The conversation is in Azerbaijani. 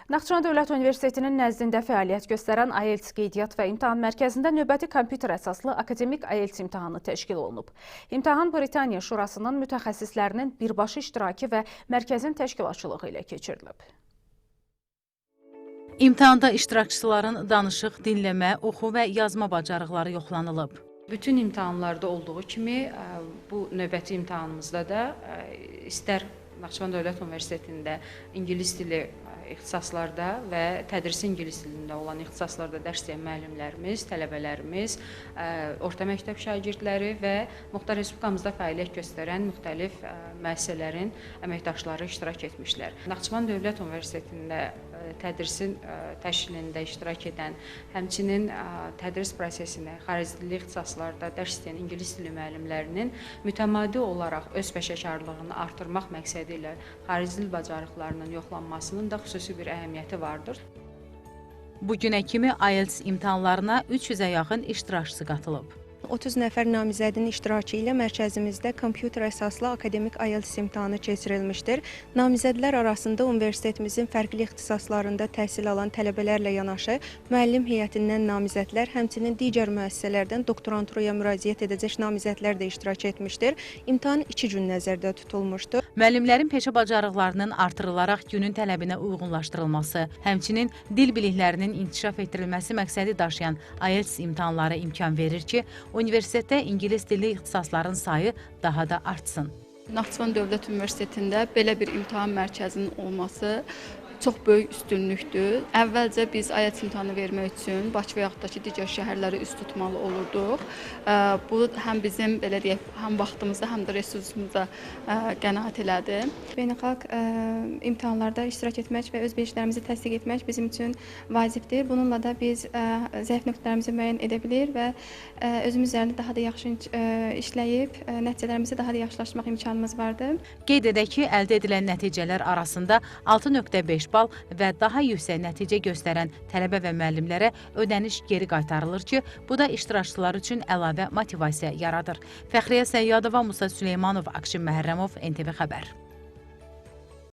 Naxçıvan Dövlət Universitetinin nəzdində fəaliyyət göstərən IELTS Qeydiyyat və İmtahan Mərkəzində növbəti kompüter əsaslı akademik IELTS imtahanı təşkil olunub. İmtahan Britaniya Şurasının mütəxəssislərinin birbaşa iştirakı və mərkəzin təşkilatçılığı ilə keçirilib. İmtahanda iştirakçıların danışıq, dinləmə, oxu və yazma bacarıqları yoxlanılıb. Bütün imtahanlarda olduğu kimi bu növbəti imtahanımızda da istər Naxçıvan Dövlət Universitetində ingilis dili ixtisaslarda və tədrisi ingilis dilində olan ixtisaslarda dərs deyən müəllimlərimiz, tələbələrimiz, orta məktəb şagirdləri və Muxtar Respublikamızda fəaliyyət göstərən müxtəlif müəssisələrin əməkdaşları iştirak etmişlər. Naxçıvan Dövlət Universitetində tədrisin təşkilində iştirak edən, həmçinin tədris prosesinə xarici dilli ixtisaslarda dərs deyən ingilis dili müəllimlərinin mütəmadi olaraq öz peşəkarlığını artırmaq məqsədi ilə xarici dil bacarıqlarının yoxlanmasının da xüsusi bir əhəmiyyəti vardır. Bu günə kimi IELTS imtahanlarına 300-ə yaxın iştirakçı qatılıb. 30 nəfər namizədin iştirakı ilə mərkəzimizdə kompüter əsaslı akademik IELTS imtahanı keçirilmişdir. Namizədlər arasında universitetimizin fərqli ixtisaslarında təhsil alan tələbələrlə yanaşı müəllim heyətindən namizədlər, həmçinin digər müəssisələrdən doktoranturaya müraciət edəcək namizədlər də iştirak etmişdir. İmtahan 2 gün nəzərdə tutulmuşdur. Müəllimlərin peşə bacarıqlarının artırılaraq günün tələbinə uyğunlaşdırılması, həmçinin dil biliklərinin inkişaf etdirilməsi məqsədi daşıyan IELTS imtahanları imkan verir ki, universitetdə ingilis dilli ixtisasların sayı daha da artsın. Naxçıvan Dövlət Universitetində belə bir imtahan mərkəzinin olması çox böyük üstünlükdür. Əvvəlcə biz IELTS imtahanı vermək üçün Bakı və yaxud da ki, digər şəhərlərə üz tutmalı olurduq. Bu həm bizim belə deyək, həm vaxtımızda, həm də resursumuza qənaət elədi. Beynəlxalq imtahanlarda iştirak etmək və öz biliklərimizi təsdiq etmək bizim üçün vacibdir. Bununla da biz zəif nöqtələrimizi müəyyən edə bilir və özümüz üzərində daha da yaxşı işləyib nəticələrimizi daha da yaxşılaşdırmaq imkanımız vardır. Qeyd edək ki, əldə edilən nəticələr arasında 6.5 bal və daha yüksək nəticə göstərən tələbə və müəllimlərə ödəniş geri qaytarılır ki, bu da iştirakçılar üçün əlavə motivasiya yaradır. Fəxriyə Səyyadova, Musa Süleymanov, Akşin Məhərrəmov, NTV Xəbər.